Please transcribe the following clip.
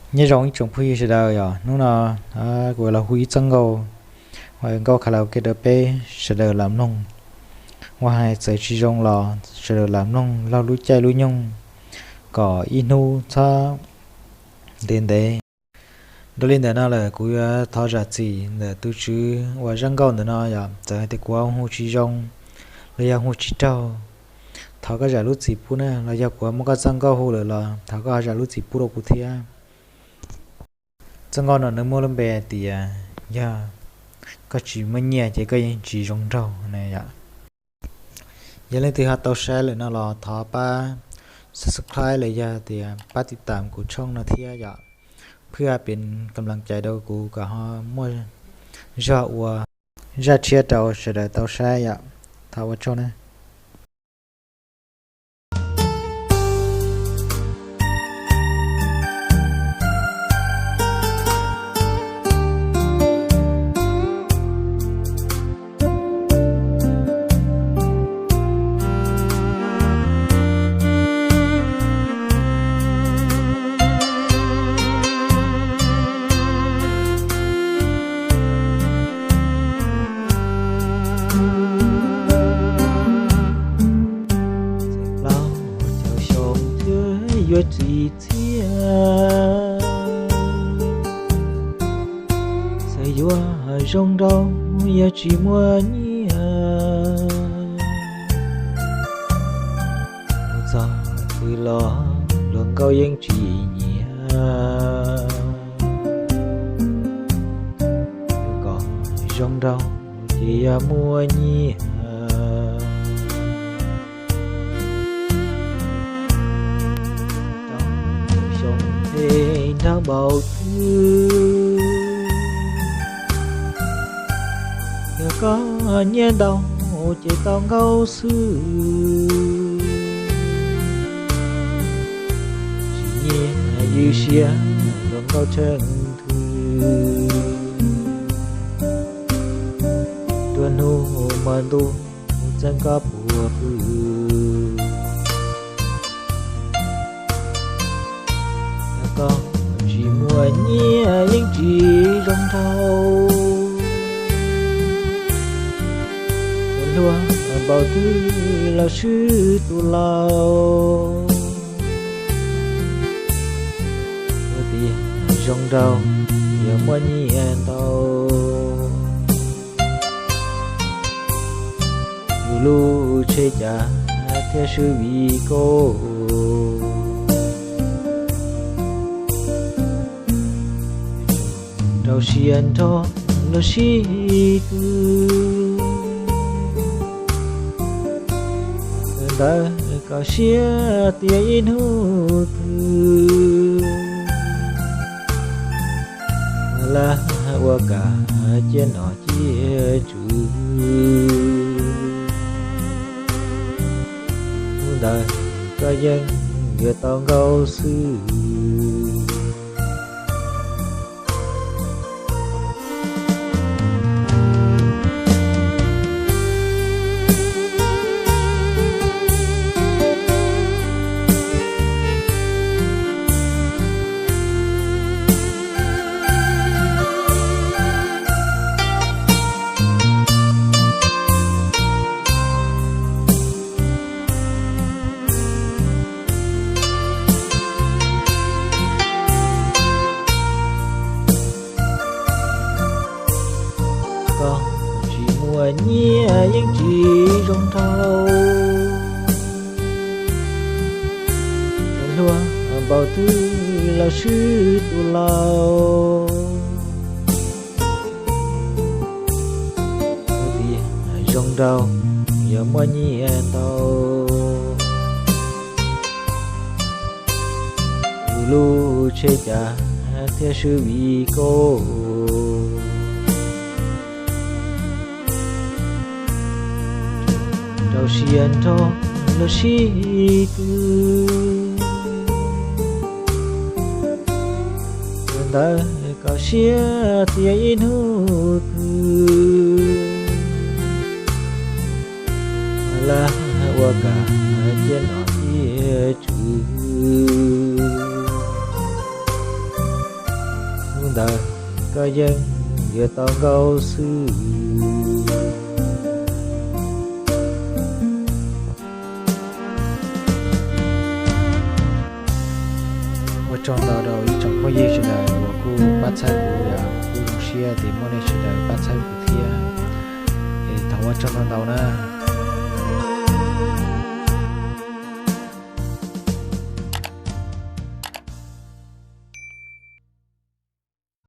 Nyob zoo ib tsoom phooj ywg sawv daws yom, hnub no kuv los hu ib txoj nkauj, nkauj karaoke rau peb sawv daws los mloog. Ua hais txawm tsis zoo los sawv daws los mloog laug lub caij lub nyoog kom ib hnub txhob ntev ntev. Dua li ntawm no lawm kuv yuav thov zam txim ntawm tus tswv uas zaj nkauj ntawm no yom, txawm hais tias kuv hu tsis zoo los yog hu tsis raug, thov koj zam lub txim pub na, los yog kuv muab koj txoj nkauj hu lawm los thov koj ho zam lub txim pub rau kuv thiab. Txoj nkauj no nws muaj lub npe tias yog koj tsis muaj nyiaj ces koj yeej tsis zoo nraug na yom. Yog leej twg ho tau saib lawm no los thov pab subscribe los yog tias pab tiv tam kuv tshooj no thiab yom, phwj pes kam las cais rau kuv kom ho muaj zog ua zaj tshiab rau sawv daws tau saib yom. Thov ua tsaug na. Txawm plaub caug xyoo thiab yuav tsis txhiab, txawm yuav zoo nraug yog tsis muaj nyiaj, mus txog twg los hluas nkauj yeej tsis nyiam. Kom zoo nraug ces yog muaj nyiaj, rau xyoo thiaj nrog npaum twg. Yog koj nyiaj ntau ces tau nkauj xwb, tsis nyiaj ywj siab hluas nkauj tsheej thwj. Nruab hnub hmo ntuj txeeb koj puas pw. Yog koj tsis muaj nyiaj yeej tsis zoo nraug, txawm hluas npaum twg los swb tus laus. Ua tias zoo nraug yog muaj nyiaj ntau, tus lub tsheb cas thiaj swb vim koj. Rau siab nrog luag sib tw, ntawd koj siab tias ib hnub twg lawv ua kam cia nom cia tswv. Hnub ntawd koj yeej yuav tau nkauj xwb. Koj tsis muaj nyiaj yeej tsis zoo nraug, txawm hluas npaum twg los swb tus laus. Ua tias zoo nraug yog muaj nyiaj ntau, tus lub tsheb cas thiaj swb vim koj. Rau siab nrog luag sib tw, ntawd koj siab tias ib hnub twg lawv ua kam cia nom cia tswv. Koj yeej yuav tau nkauj xwb. Ua tsaug ntau rau ib tsoom phooj ywg sawv daws uas kuj pab txhawb kuv, kuv zoo siab tias muaj nej sawv daws pab txhawb kuv thiab. Es thov ua tsaug ntau ntau na.